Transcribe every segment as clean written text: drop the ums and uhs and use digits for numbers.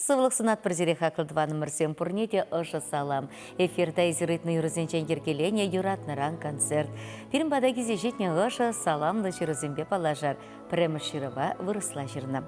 Сывлӑх сунатпӑр сире, хаклӑ тӑванӑмӑрсем, пурне те ӑшӑ салам. Эфирта эсир ыйтнӑ юрӑсенчен йӗркеленӗ юратнӑран концерт. Пирӗн пата килсе ҫитнӗ ӑшӑ, саламлӑ ҫырусемпе паллашар. Пӗрремӗш ҫырӑва вырӑсла ҫырнӑ.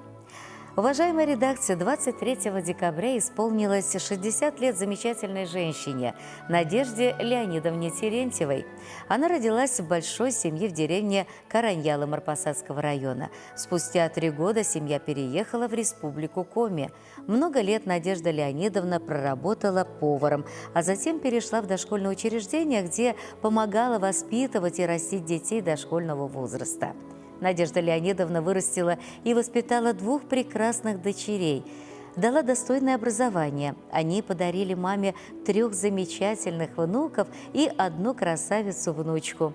Уважаемая редакция, 23 декабря исполнилось 60 лет замечательной женщине Надежде Леонидовне Терентьевой. Она родилась в большой семье в деревне Караньялы Марпасадского района. Спустя три года семья переехала в республику Коми. Много лет Надежда Леонидовна проработала поваром, а затем перешла в дошкольное учреждение, где помогала воспитывать и растить детей дошкольного возраста. Надежда Леонидовна вырастила и воспитала двух прекрасных дочерей – дала достойное образование. Они подарили маме трех замечательных внуков и одну красавицу-внучку.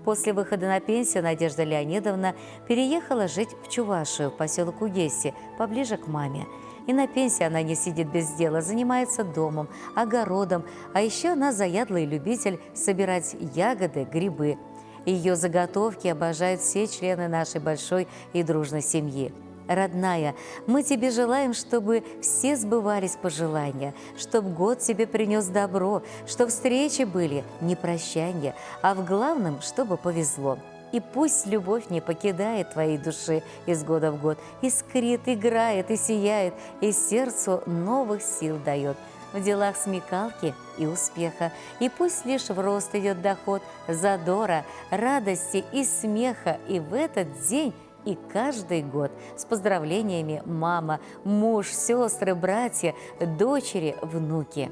После выхода на пенсию Надежда Леонидовна переехала жить в Чувашию, в поселок Угеси, поближе к маме. И на пенсии она не сидит без дела, занимается домом, огородом, а еще она заядлый любитель собирать ягоды, грибы. Ее заготовки обожают все члены нашей большой и дружной семьи. Родная, мы тебе желаем, чтобы все сбывались пожелания, чтобы год тебе принес добро, чтобы встречи были не прощанье, а в главном, чтобы повезло. И пусть любовь не покидает твоей души из года в год, искрит, играет и сияет, и сердцу новых сил дает в делах смекалки и успеха. И пусть лишь в рост идет доход задора, радости и смеха. И в этот день и каждый год с поздравлениями мама, муж, сестры, братья, дочери, внуки.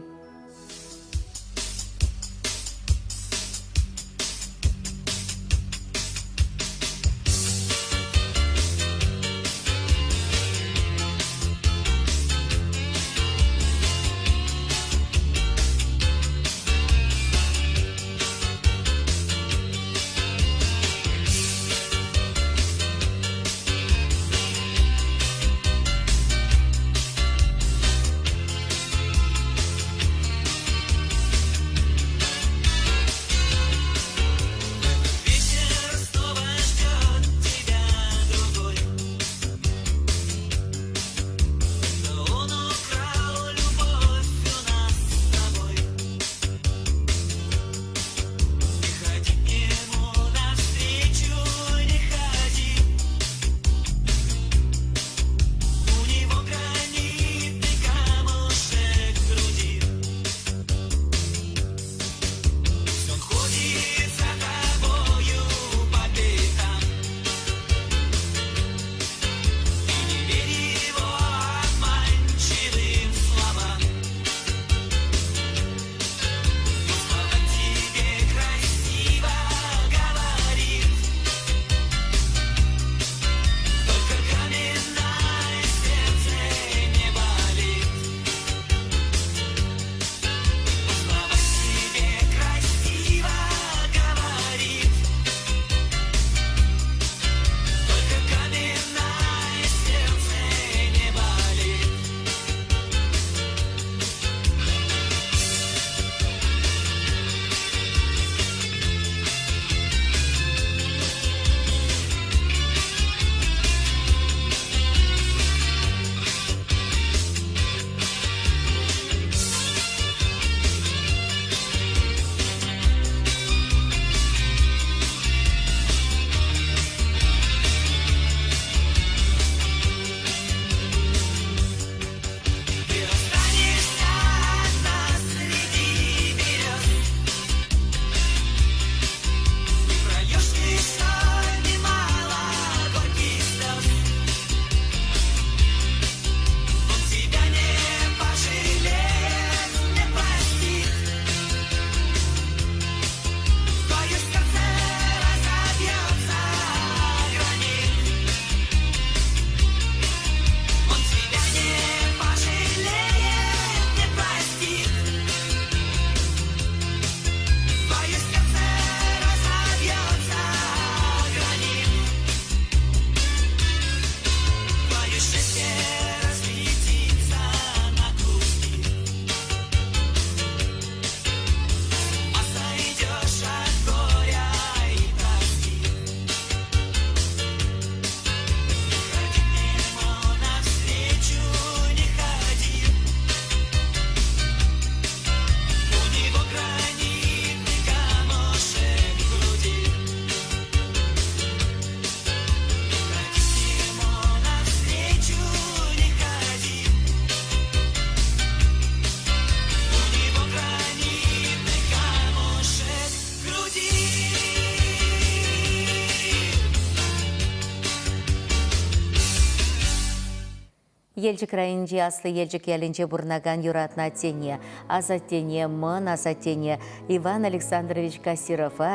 Елчӗк районӗнчи Аслӑ Елчӗк ялӗнче пурӑнакан юратнӑ аттене, асаттене, мӑн асаттене Иван Александрович Кассирова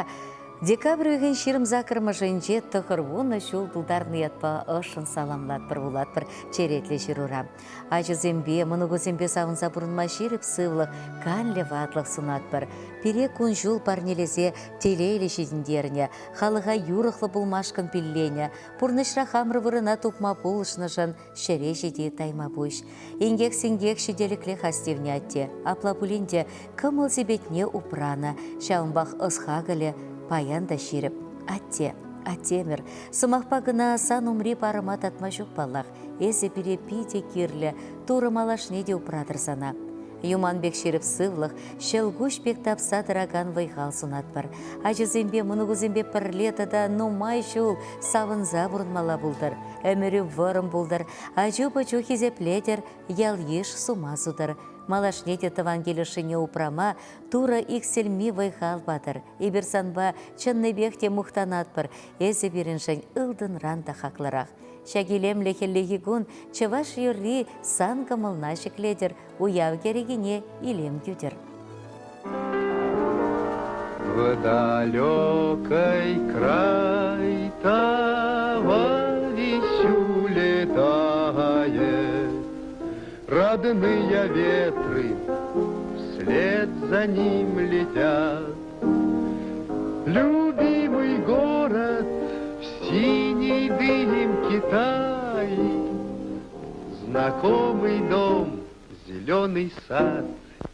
декабрь уйӑхӗн 28-мӗшӗнче 90 ҫул тултарнӑ ятпа ӑшшӑн саламлатпӑр вулатпӑр черетлӗ ҫырура. Ачасемпе, мӑнукусемпе савӑнса пурӑнма ҫирӗп сывлӑх, канлӗ ватлӑх сунатпӑр. Пире кун-ҫул парнелесе телейлӗ ҫитӗнтернӗ, халӑха юрӑхлӑ пулмашкӑн пилленӗ, пурнӑҫра хамӑр вырӑна тупма пулӑшнӑшӑн ҫӗре ҫити тайма пуҫ. Инкек-синкек ҫителӗклех астивнӗ атте. Апла пулин те кӑмӑл-сипетне упранӑ, ҫавӑнпах ӑс-хакӑлӗ паян та ҫирӗп. Атте, аттемӗр, сӑмахпа кӑна сан умри парӑма татма ҫук паллах. Эсӗ пире питӗ кирлӗ, Турӑ малашне те упратӑр сана. Юман пек ҫирӗп сывлӑх, ҫӑлкуҫ пек тапса тӑракан вӑй-хал сунатпӑр. Ачасемпе, мӑнукусемпе пӗрле тата нумай ҫул савӑнса пурӑнмалла пултӑр. Ӗмӗрӳ вӑрӑм пултӑр, ачу-пӑчу хисеплетӗр, ял-йыш сума сутӑр. Малашне те тӑван кил ӑшшине упрама Турӑ иксӗлми вӑй-хал патӑр. Эпир санпа чӑннипех те мухтанатпӑр, эсӗ пирӗншӗн ылтӑнран та хаклӑрах. Ҫак илемлӗ хӗллехи кун чӑваш юрри сан кӑмӑлна ҫӗклетӗр, уяв кӗрекине илем кӳтӗр. В далекой край товарищ улетает, Родные ветры вслед за ним летят. Любимый город в синей дымке тает, Знакомый дом, зеленый сад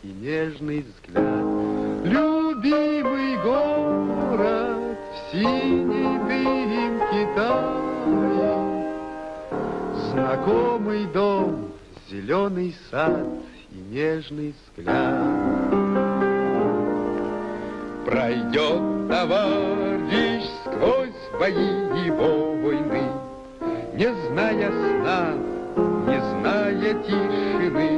и нежный взгляд. Любимый город в синей дымке тает, Знакомый дом, зеленый сад и нежный взгляд. Пройдет товарищ сквозь бои и войны, Не зная сна, не зная тишины.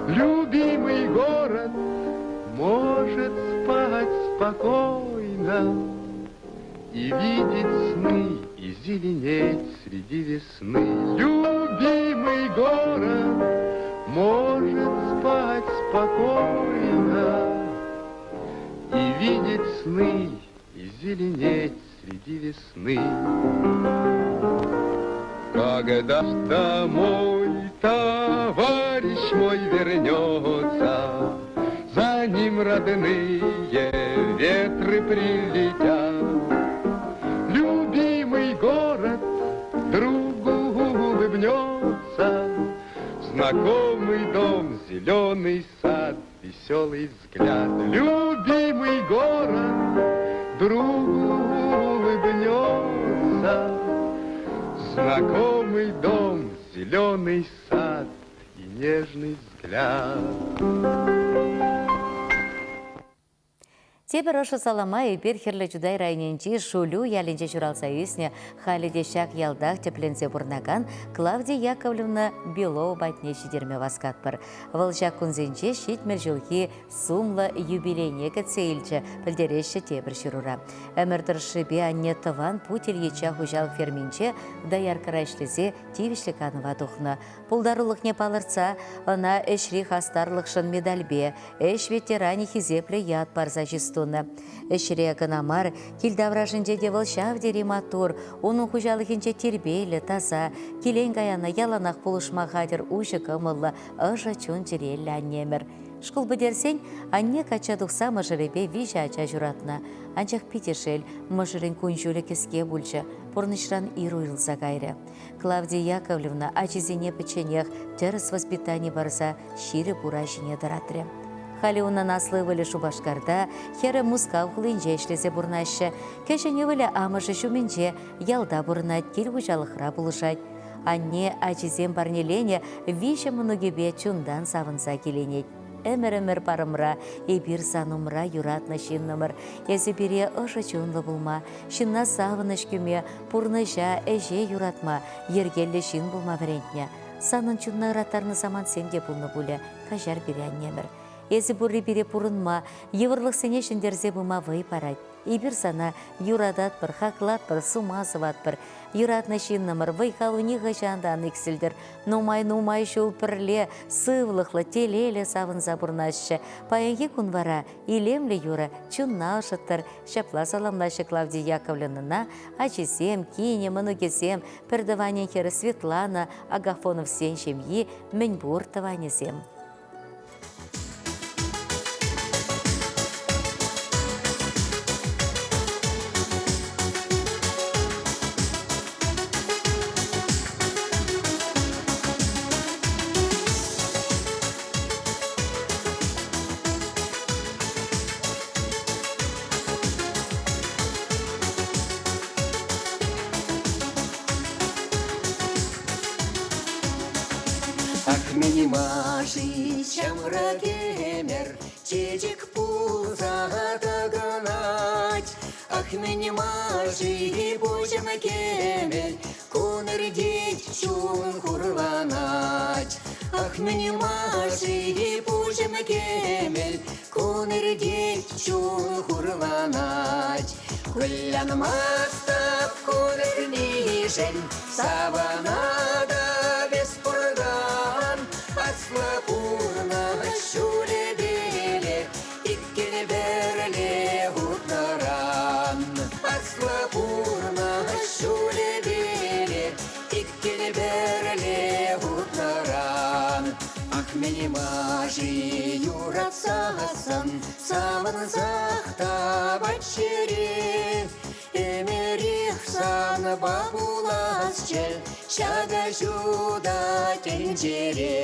Любимый город может спать спокойно И видеть сны, и зеленеть среди весны. Любимый город может спать спокойно И видеть сны, и зеленеть среди весны. Когда домой товарищ мой вернется, За ним родные ветры прилетят. Любимый город другу улыбнется, Знакомый дом, зеленый сад, веселый взгляд. Любимый город другу улыбнется, Знакомый дом, зеленый сад и нежный взгляд. Тепӗр ӑшӑ салама эпир Хӗрлӗ Чутай районӗнчи Шулю ялӗнче ҫуралса ӳснӗ, халӗ те ҫак ялтах тӗпленсе пурӑнакан Клавдия Яковлевна Белова патне ҫитерме васкатпӑр. Вӑл ҫак кунсенче 70 ҫулхи сумлӑ юбилейне кӗтсе илчӗ, пӗлтереҫҫӗ тепӗр ҫырура. Ӗмӗр тӑршшӗпе анне тӑван Путь Ильича хуҫалӑх ферминче дояркӑра ӗҫлесе тивӗҫлӗ канӑва тухнӑ. Пултарулӑхне палӑртса ӑна ӗҫри хастарлӑхшӑн медальпе, ӗҫ ветеранӗ хисеплӗ ят парса чыс тунӑ. Ӗҫре кӑна мар, кил таврашӗнче те вӑл ҫав тери маттур, унӑн хуҫалӑхӗнче тирпейлӗ, таса, килен-каяна яланах пулӑшма хатӗр уҫӑ кӑмӑллӑ, ӑшӑ чун-чӗреллӗ аннемӗр. Шкул пӗтерсен анне качча тухса мӑшӑрӗпе виҫӗ ача ҫуратнӑ. Анчах питӗ шел, мӑшӑрӗн кун-ҫулӗ кӗске пулчӗ, пурнӑҫран ир уйрӑлса кайрӗ. Клавдия Яковлевна ачисене пӗчченех тӗрӗс воспитани парса ҫирӗп ура ҫине тӑратрӗ. Халӗ унӑн аслӑ ывӑлӗ Шупашкарта, хӗрӗ Мускав хулинче ӗҫлесе пурӑнаҫҫӗ. Кӗҫӗн ывӑлӗ амӑшӗ ҫумӗнче ялта пурӑнать, кил хуҫалӑхра пулӑшать. Анне ачисем парнеленӗ виҫӗ мӑнукӗпе чунтан савӑнса киленет. Ӗмӗр-ӗмӗр парӑмра эпир сан умра юратнӑ ҫыннӑмӑр. Эсӗ пире ӑшӑ чунлӑ пулма, ҫынна савӑнӑҫ кӳме, пурнӑҫа, ӗҫе юратма, йӗркеллӗ ҫын пулма вӗрентнӗ. Санӑн чунна ыраттарнӑ самантсем те пулнӑ пулӗ, каҫар пире, аннемӗр. Эсӗ пурри пире пурӑнма, йывӑрлӑхсене ҫӗнтерсе пыма вӑй парать. Эпир сана юрататпӑр, хаклатпӑр, сума сӑватпӑр. Юратнӑ ҫыннӑмӑр вӑй-халу нихӑҫан та ан иксӗлтӗр. Нумай-нумай ҫул пӗрле сывлӑхлӑ, телейлӗ савӑнса пурӑнаҫҫӗ. Паянхи кун вара илемлӗ юрӑ чунна ӑшӑттӑр. Ҫапла саламлаҫҫӗ Клавдия Яковлевнӑна ачисем, кинӗ, мӑнукӗсем, пӗртӑванӗн хӗрӗ Светлана, Агафоновсен ҫемйи, мӗнпур тӑванӗсем. Ах, мӗн-ма-ши ҫамрӑк ӗмӗр чечек пулса тӑкӑнать? Ах, мӗн-ма-ши пуҫӑм кӗмӗл кун иртет, чун хурланать? Ах, мӗн-ма-ши пуҫӑм кӗмӗл кун иртет, чун хурланать? Кулянмастӑп кун иртнишӗн, савӑнатӑп эс пуртан. Аслӑ пурнӑҫ ҫулӗпеле иккӗн пӗрле утнӑран. Аслӑ пурнӑҫ ҫулӗпеле иккӗн пӗрле утнӑран. Ах, мӗн-ма-ши юратсассӑн Савӑнсах тапать чӗре, Ӗмӗрех санпа пуласчӗ Ҫакӑ ҫутӑ тӗнчере.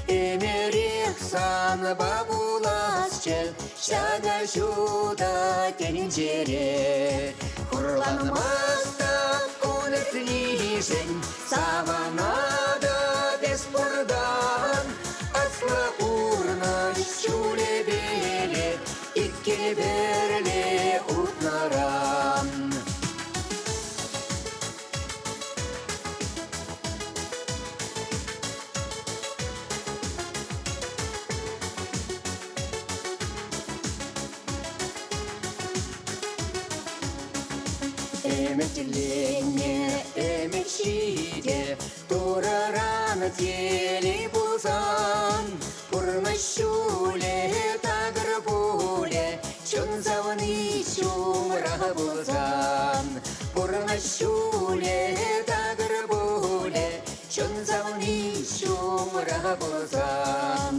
Ӗмӗрех санпа пуласчӗ Ҫакӑ ҫутӑ тӗнчере. Хурланмастӑп кун иртнишӗн, Савӑнатӑп эс пуртан, Аслӑ пурнӑҫ ҫулӗпеле иккӗн пӗрле утнӑран. Ӗмӗтленнӗ ӗмӗт ҫитӗ, Турӑран телей пулсан, Пурнӑҫ ҫулӗ такӑр пулӗ, Чун савни ҫумра пулсан. Пурнӑҫ ҫулӗ такӑр пулӗ, Чун савни ҫумра пулсан.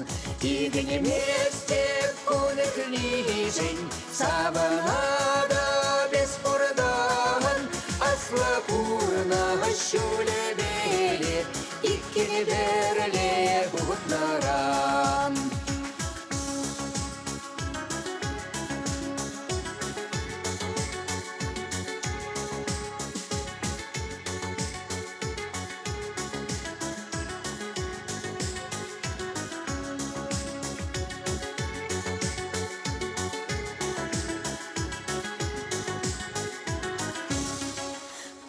Икӗнместӗп кун ӳкнишӗн, Савӑнатӑп эс пуртан, Аслӑ пурнӑҫ ҫулӗпеле Иккӗн пӗрле утнӑран.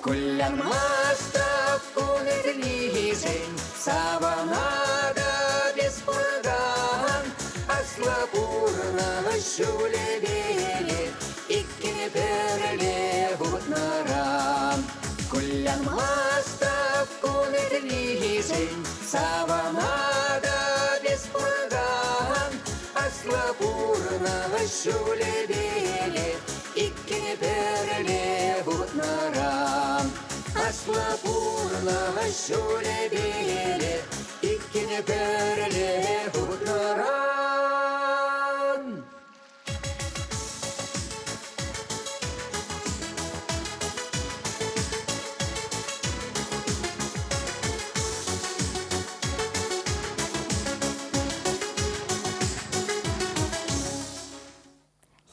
Кулянмастӑп кун иртнишӗн, савӑнатӑп эс пуртан. Аслӑ пурнӑҫ ҫулӗпеле иккӗн пӗрле утнӑран. Кулянмастӑп кун иртнишӗн, савӑнатӑп эс пуртан. Аслӑ пурнӑҫ ҫулӗпеле иккӗн пӗрле утнӑран. Аслӑ пурнӑҫ ҫулӗпеле иккӗн пӗрле утнӑран.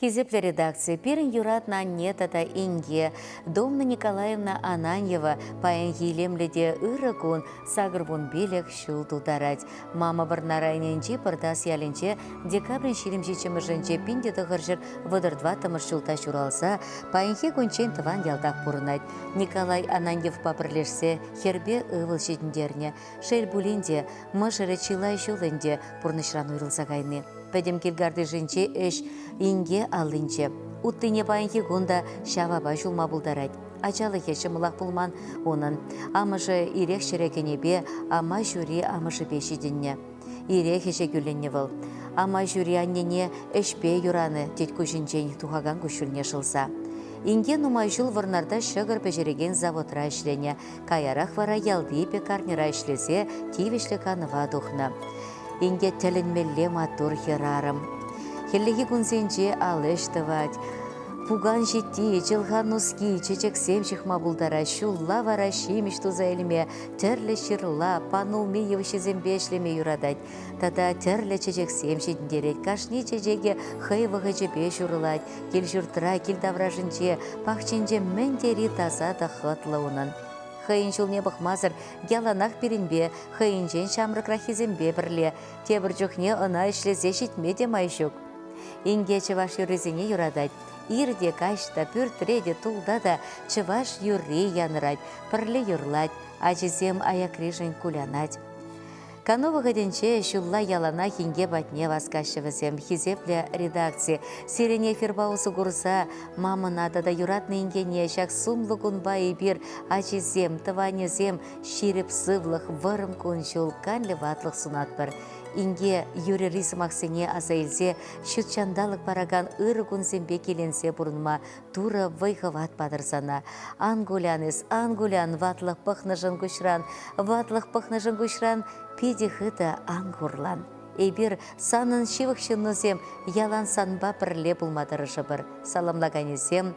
Хисеплӗ редакци, пирӗн юратнӑ анне тата инке Домна Николаевна Ананьева паянхи илемлӗ те ырӑ кун 85 ҫул тултарать. Мама Вӑрнар районӗнчи Пӑртас ялӗнче декабрӗн 27-мӗшӗнче 1934 ҫулта ҫуралса паянхи кунччен тӑван ялтах пурӑнать. Николай Ананьевпа пӗрлешсе хӗрпе ывӑл ҫитӗнтернӗ. Шел пулин те, мӑшӑрӗ чылай ҫул ӗнтӗ пурнӑҫран уйрӑлса кайни. Пӗтӗм кил картишӗнчи ӗҫ инке аллинче. Уттине паянхи кун та ҫавапа ҫулма пултарать. Ачалӑхӗ ҫӑмӑлах пулман унӑн. Амӑшӗ ирех ҫӗре кӗнипе ама ҫури амӑшӗпе ҫитӗннӗ. Ирех ӗҫе кӳлӗннӗ вӑл. Ама ҫури аннене ӗҫпе юранӑ, тет куҫӗнчен тухакан куҫҫульне шӑлса. Инке нумай ҫул Вӑрнарта ҫӑкӑр пӗҫерекен заводра ӗҫленӗ, каярах вара ялти пекарньӑра ӗҫлесе тивӗҫлӗ канӑва тухнӑ. Инке тӗлӗнмелле маттур хӗрарӑм. Хӗллехи кунсенче ал ӗҫ тӑвать. Пукан ҫитти, чӑлха нуски, чечексем ҫыхма пултарать. Ҫулла вара ҫимӗҫ туса илме, тӗрлӗ ҫырла, панулми йывӑҫҫисемпе ӗҫлеме юратать. Тата тӗрлӗ чечексем ҫитӗнтерет. Кашни чечекӗ хӑй вӑхӑчӗпе ҫурӑлать. Кил-ҫуртра, кил таврашӗнче, пахчинче мӗн тери таса та хӑтлӑ унӑн. Хӑйӗн ҫулне пӑхмасӑр яланах пирӗнпе, хӑйӗнчен ҫамрӑкраххисемпе пӗрле. Тепӗр чухне ӑна ӗҫлесе ҫитме те май ҫук. Инке чӑваш юррисене юратать. Ир те, каҫ та, пӳртре те, тулта та чӑваш юрри янӑрать, пӗрле юрлать, ачисем аякришӗн кулянать. Кану вӑхӑтӗнче ҫулла яланах инке патне васкаҫҫӗ вӗсем. Хисеплӗ редакци, сирӗн эфирпа усӑ курса мамӑна тата юратнӑ инкене ҫак сумлӑ кунпа эпир, ачисем, тӑванӗсем, ҫирӗп сывлӑх, вӑрӑм кун-ҫул, канлӗ ватлӑх сунатпӑр. Инке юрӑри сӑмахсене аса илсе ҫут ҫанталӑк паракан ырӑ кунсемпе киленсе пурӑнма Турӑ вӑй-хӑват патӑр сана. Ан кулян эс, ан кулян, ватлӑх пӑхнӑшӑн куҫран, ватлӑх пӑхнӑшӑн куҫран питӗ хытӑ ан хурлан. Эпир, санӑн ҫывӑх ҫыннусем, ялан санпа пӗрле пулма тӑрӑшӑпӑр. Саламлаканӗсем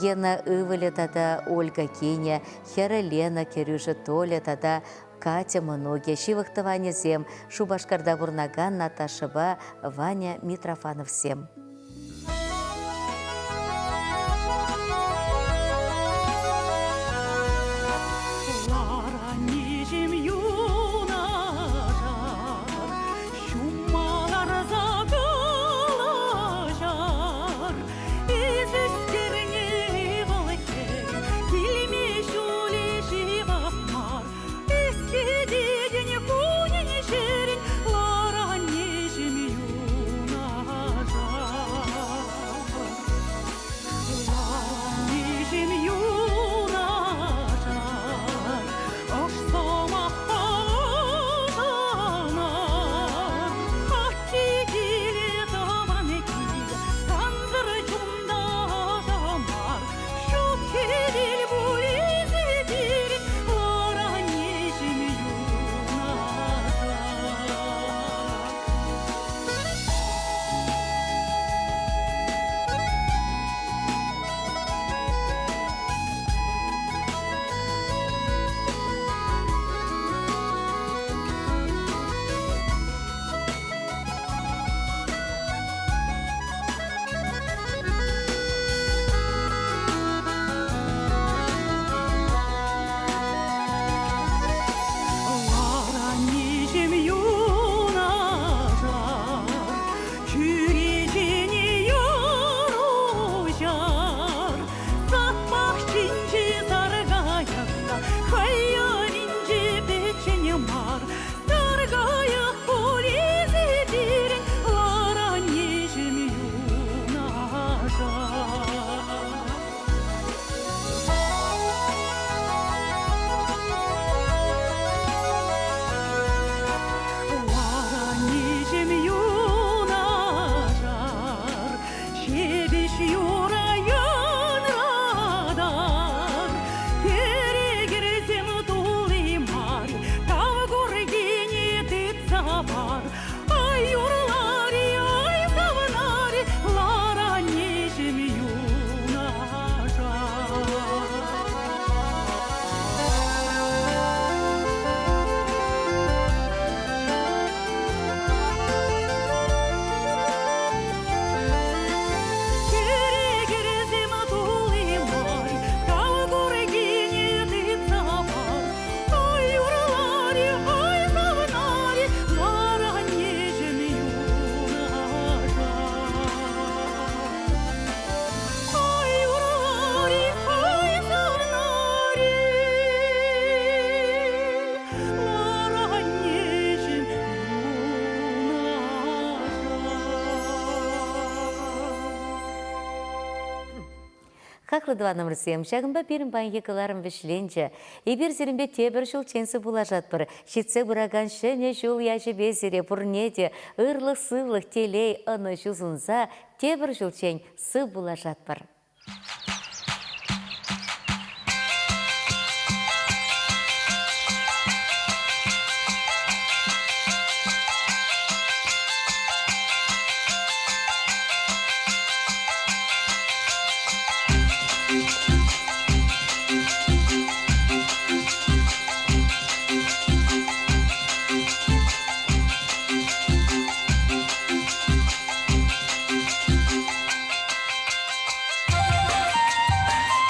Гена ывӑлӗ тата Ольга кинӗ, хӗрӗ Лена, кӗрӳшӗ Толя тата Катя мӑнукӗ, ҫывӑх тӑванӗсем, Шупашкарта пурӑнакан Наташӑпа Ваня Митрофановсем. Ларанишӗм юнашар, ҫумма ларса калаҫар. Эс ӳстернӗ ывӑл-хӗр, килме ҫулӗ ҫывӑх мар. Эс кӗтетӗн кунӗн-ҫӗрӗн, ларанишӗм юнашар. Хаклӑ тӑванӑмӑрсем, ҫакӑнпа пирӗн паянхи кӑларӑм вӗҫленчӗ. Эпир сирӗнпе тепӗр ҫулччен сывпуллашатпӑр. Ҫитсе пыракан Ҫӗнӗ ҫул ячӗпе сире пурне те ырлӑх-сывлӑх, телей, ӑнӑҫу сунса тепӗр ҫулччен сывпуллашатпӑр.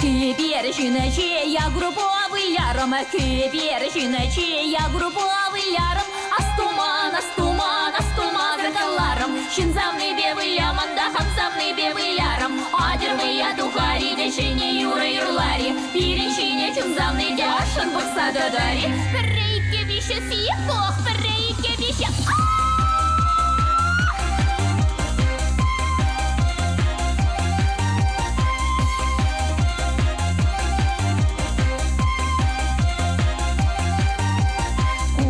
Кӗпер ҫинче я грубо вылярӑм, кӗпер ҫинче я грубо вылярӑм, астуман, астуман, астумасӑр каларӑм, ҫын савнипе выляман та хам савнипе вылярӑм. Атьӑр вӑййа тухар-и те ҫӗнӗ юрӑ юрлар-и, пирӗн ҫине чун савни те ӑшшӑн пӑхса тӑтӑр-и. Пӗрре, иккӗ, виҫҫӗ, сип-пух, пӗрре, иккӗ, виҫҫӗ,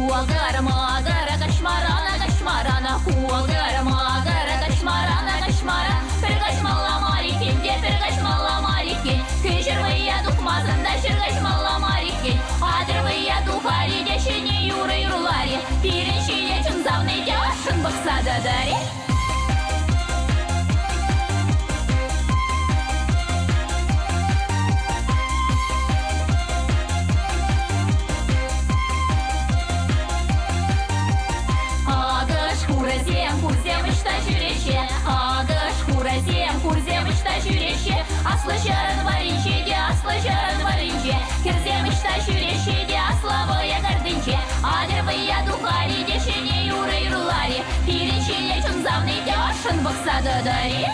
Куакар-макар, каҫмарана, каҫмарана, куакар-макар, каҫмарана, каҫмара, пӗр каҫмалла мар иккен те, пӗр каҫмалла мар иккен, кӗҫӗр вӑййа тухмасан та ҫӗр каҫмалла мар иккен, атьӑр вӑййа тухар-и те ҫӗнӗ юрӑ юрлар-и, пирӗн ҫине чун савни те ӑшшӑн пӑхса тӑтӑр-и. Акӑш хурӗсем, хурсем ӑҫта ҫӳреҫҫӗ? Акӑш хурӗсем, хурсем ӑҫта ҫӳреҫҫӗ? Аслӑ ҫаран варринче те, аслӑ ҫаран варринче. Хӗрсем ӑҫта ҫӳреҫҫӗ те, асла вӑйӑ картинче. Атьӑр вӑййа тухар-и те ҫӗнӗ юрӑ юрлар-и? Пирӗн ҫине чун савни те ӑшшӑн пӑхса тӑтӑр-и?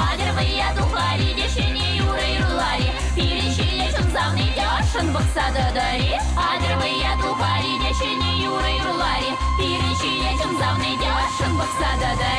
Атьӑр вӑййа тухар-и те ҫӗнӗ юрӑ юрлар-и, пирӗн ҫине чун савни те ӑшшӑн пӑхса тӑтӑр-и? Атьӑр вӑййа тухар-и те ҫӗнӗ юрӑ юрлар-и, пирӗн ҫине чун савни те ӑшшӑн пӑхса тӑтӑр-и?